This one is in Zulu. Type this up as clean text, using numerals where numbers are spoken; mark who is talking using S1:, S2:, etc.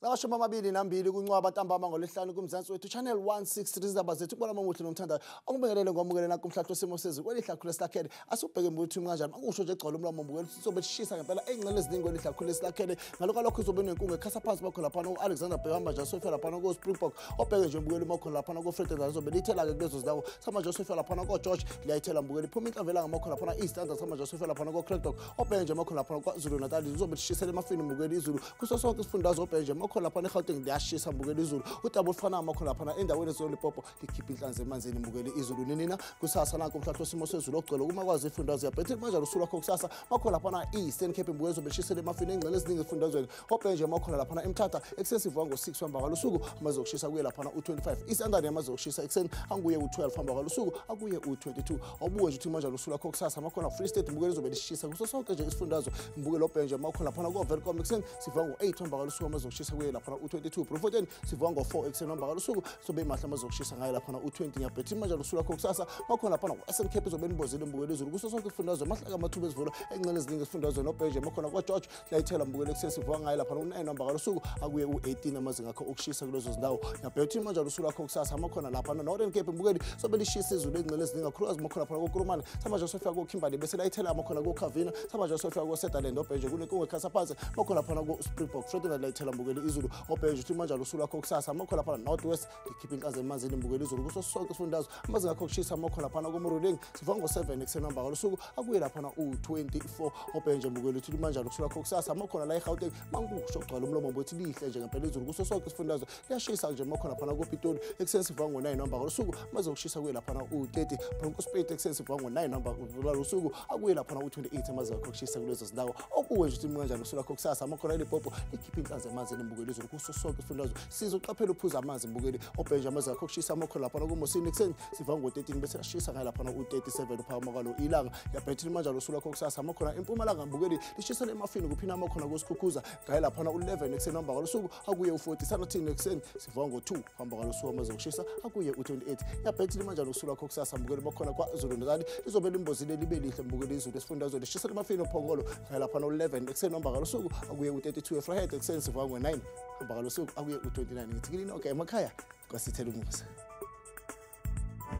S1: Amashumi 22 kuNcwaba ntambama ngolwesihlanu kuMzansi Wethu Channel 163, izindaba zethu kubona mamuhle nomthandayo akubingelele ngomukele nakho umhlahlo simo sezulu kwelihlakhulu esilakhele. Asubheke mbuthi kanjani akusho nje egcwala umlomo mbukeli, sizobe sishisa ngempela ey'ngxenye eziningi kwelihlakhulu esilakhele. Ngalokho lokho izobe nenkungu ekhasa phansi bakho laphana u-Alexander Bhehamba nje sofika laphana ko-Springbok, obheke nje mbukeli makhona laphana ko-Frederik lizobe lithela-ke kulezo zindawo. Samanje sofika laphana ko-George liyayithela mbukeli, iphuma inhlamvela ngamakhona laphana i-standard. Samanje sofika laphana ko-Cradock, obheke nje makhona laphana KwaZulu Natal lizobe lishisela emafini mbukeli izulu kuso sonke isifundazwe. Obheke nje makhona laphana eGauteng liyashisa mbukeli izulu, udaba olufana makhona laphana endaweni ezoLimpopo likhipha inhlanzi emanzini mbukeli izulu. Ninina kusasa nanku umhlahlo simo sezulu ogcwele uma kwazi ifundazwe yabhethe manje usuku lwakho kusasa makhona laphana i-Eastern Cape mbukeli zobe lishisela emafini engxenye eziningi esifundazweni. Obheke nje makhona laphana eMthatha ekuseni sivuka ngo-6 hamba kalusuku, amaze okushisa kuye laphana u-25. Isandane yamaze okushisa ekuseni anguye u-12 hamba kalusuku, akuye u-22. Awubuke nje ukuthi manje usuku lwakho kusasa makhona Free State mbukeli zobe lishisa kuso sonke nje isifundazwe mbukeli. Obheke nje makhona laphana ko-Welkom ekuseni sivuka ngo-8 hamba kalusuku, amaze okushisa kuye laphana u-22. Bloemfontein sivuka ngo-4 ekuseni hamba kalusuku, sobe imahle amaze okushisa ngayo laphana u-20. Ngiyabhetha manje usuku lwakho kusasa makhona laphana ku-Eastern Cape izobe nibozile mbukeli izulu kuso sonke isifundazwe, mahlaka amathuba ezivula engxenye eziningi esifundazweni. Obheke nje makhona kwa-George layithela mbukeli ekuseni sivuka ngayo laphana u-9 hamba kalusuku, akuye u-18 amazinga akho okushisa kulezo zindawo. Ngiyabheka ukuthi manje usuku lwakho kusasa amakhona laphana Northern Cape mbukeli sobe lishisa izulu engxenye eziningi, kakhulukazi makhona laphana koKurumane. Samanje sofika koKimberley bese layithela amakhona koKhavina. Samanje sofika koSutherland, obheke nje kunenkungu ekhasa phansi makhona laphana ko-Springbok, Frederik layithela mbukeli izulu. Obheke nje ukuthi manje usuku lwakho kusasa amakhona laphana North West likhipha inhlanzi emanzini mbukeli izulu kuso sonke isifundazwe. Amazinga akho okushisa amakhona laphana koMoruleng sivuka ngo-7 ekuseni hamba kalusuku, akuye laphana u-24. Obheke nje mbukeli ukuthi manje usuku lwakho kusasa amakhona la eGauteng mankusho kugcwala umlomo mbothi lihle nje ngempela izulu kuso sonke isifundazwe, liyashisa nje makhona laphana koPitoli ekuseni sivuka ngo-9 hamba kalusuku, maze ukushisa kuye laphana u-30. Bronkhorstspruit ekuseni sivuka ngo-9 hamba kalusuku, akuye laphana u-28 amazinga akho okushisa kulezo zindawo. Okuwe nje ukuthi kanjani usuku lwakho kusasa amakhona eLimpopo likhipha inhlanzi emanzini mbukeli izulu kuso sonke isifundazwe. Sizoqaphela uphuza amanzi mbukeli. Obheke nje amazinga akho okushisa amakhona laphana kuMosini ekuseni sivuka ngo-13 bese yashisa ngayo laphana u-37 uphakama kwalo ilanga. Yabhethile manje usuku lwakho kusasa amakhona eMpumalanga mbukeli lishisela emafini kuphina amakhona koSikhukhuza ngaye laphana u-11 ekuseni hamba kalusuku, akuye u-40. Sanathini ekuseni sivuka ngo-2 hamba kalusuku, amaze okushisa akuye u-28. Yabhethile manje usuku lwakho kusasa mbukeli bakhona KwaZulu Natal lizobe limbozile libe lihle mbukeli izulu esifundazweni, lishisela emafini oPhongolo ngaye laphana u-11 ekuseni hamba kalusuku, akuye u-32. eVryheid ekuseni sivuka ngo-9 hamba kalusuku, akuye u-29. Ngithi kini nonke emakhaya kwasithela umusa.